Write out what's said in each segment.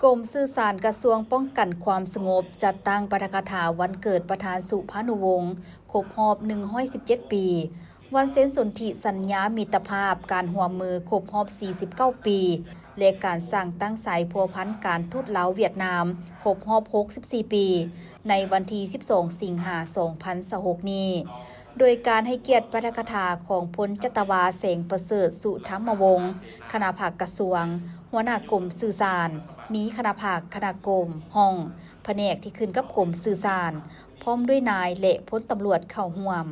ກົມສື່ສານກະຊວງປ້ອງກັນຄວາມສະຫງົບ ຈັດຕັ້ງປາຖະກະຖາວັນເກີດປະທານສຸພານຸວົງ ຄົບຮອບໜຶ່ງຮ້ອຍສິບເຈັດປີ, ວັນເຊັນສົນທິສັນຍາມິດຕະພາບການຮ່ວມມືຄົບຮອບສີ່ສິບເກົ້າປີ ແລະ ການສ້າງຕັ້ງສາຍພົວພັນການທູດລາວຫວຽດນາມຄົບຮອບຫົກສິບສີ່ປີ ໃນວັນທີສິບສອງສິງຫາສອງພັນຊາວຫົກນີ້. ໂດຍການໃຫ້ກຽດປາຖະກະຖາຂອງພົນຈັດຕະວາ ແສງປະເສີດ ສຸທຳມະວົງ ຄະນະພັກກະຊວງ, ຫົວໜ້າກົມສື່ສານ, ມີຄະນະພັກ, ຄະນະກົມ, ຫ້ອງ, ພະແນກທີ່ຂຶ້ນກັບກົມສື່ສານ, ພ້ອມດ້ວຍນາຍ ແລະ ພົນຕຳຫຼວດເຂົ້າຮ່ວມ.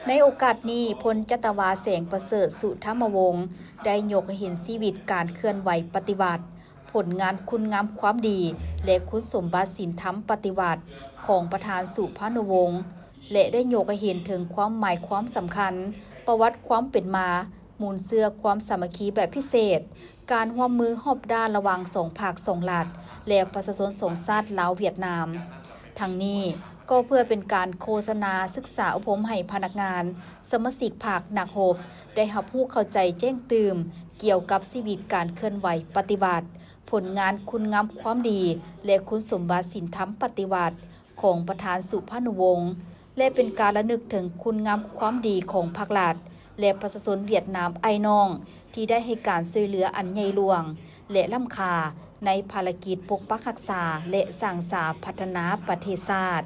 ໃນໂອກາດນີ້, ພົນຈັດຕະວາ ແສງປະເສີດ ສຸທຳມະວົງ ໄດ້ຍົກໃຫ້ເຫັນຊີວິດການເຄື່ອນໄຫວປະຕິວັດ, ຜົນງານຄຸນງາມຄວາມດີ ແລະ ຄຸນສົມບັດສິນທຳປະຕິວັດຂອງປະທານສຸພານຸວົງ ແລະ ໄດ້ຍົກໃຫ້ເຫັນເຖິງຄວາມໝາຍຄວາມສຳຄັນ, ປະຫວັດຄວາມເປັນມາ, ມູນເຊື້ອຄວາມສາມັກຄີແບບພິເສດ, ການຮ່ວມມືຮອບດ້ານລະຫວ່າງສອງພັກສອງລັດ ແລະ ປະຊາຊົນສອງຊາດລາວຫວຽດນາມ. ທັງນີ້ກໍເພື່ອເປັນການໂຄສະນາສຶກສາອົບຮົມໃຫ້ພະນັກງານ, ສະມາຊິກພັກ, ນັກຮົບ ໄດ້ຮັບຮູ້ເຂົ້າໃຈແຈ້ງຕື່ມກ່ຽວກັບຊີວິດການເຄື່ອນໄຫວປະຕິວັດ, ຜົນງານຄຸນງາມຄວາມດີ ແລະ ຄຸນສົມບັດສິນທຳປະຕິວັດ ຂອງປະທານສຸພານຸວົງ ແລະ ເປັນການລະນຶກເຖິງຄຸນງາມຄວາມດີຂອງພັກລັດ ແລະ ປະຊາຊົນຫວຽດນາມອ້າຍນ້ອງ ທີ່ໄດ້ໃຫ້ການຊ່ວຍເຫຼືອອັນໃຫຍ່ຫຼວງ ແລະ ລ້ຳຄ່າໃນພາລະກິດປົກປັກຮັກສາ ແລະ ສ້າງສາພັດທະນາປະເທດຊາດ.